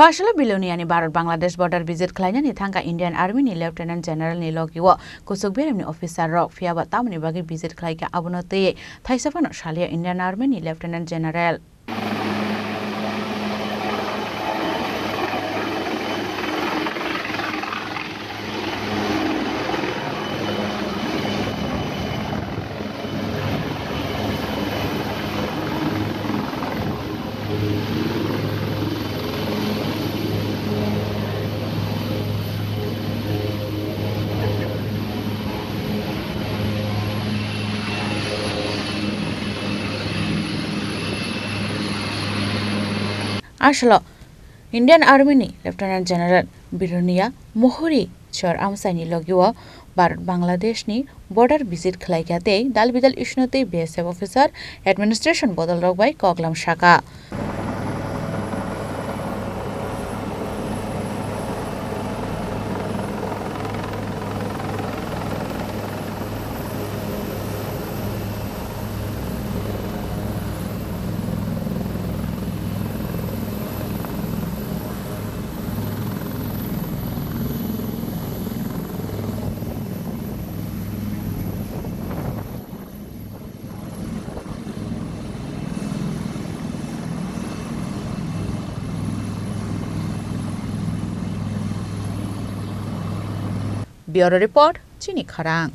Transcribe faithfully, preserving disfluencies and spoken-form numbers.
Bwsalo Biloniani Bharat Bangladesh border visit khlainani thangkha Indian Army ni Lieutenant General ni logi o kuchuk beremni officer rok, phiyaba tamoni bagwi visit khlaikha abono twiwi thaisa phano salia Indian Army ni Lieutenant General. Aswlo Indian Army ni Lieutenant General Bironia Mohori Chor amchaini logi o Bharat Bangladesh ni border visit khlaikha tei dal bidal isno tei B S F officer administration bodol rok bai koklam sakha. Bureau Report, Chini Khorang.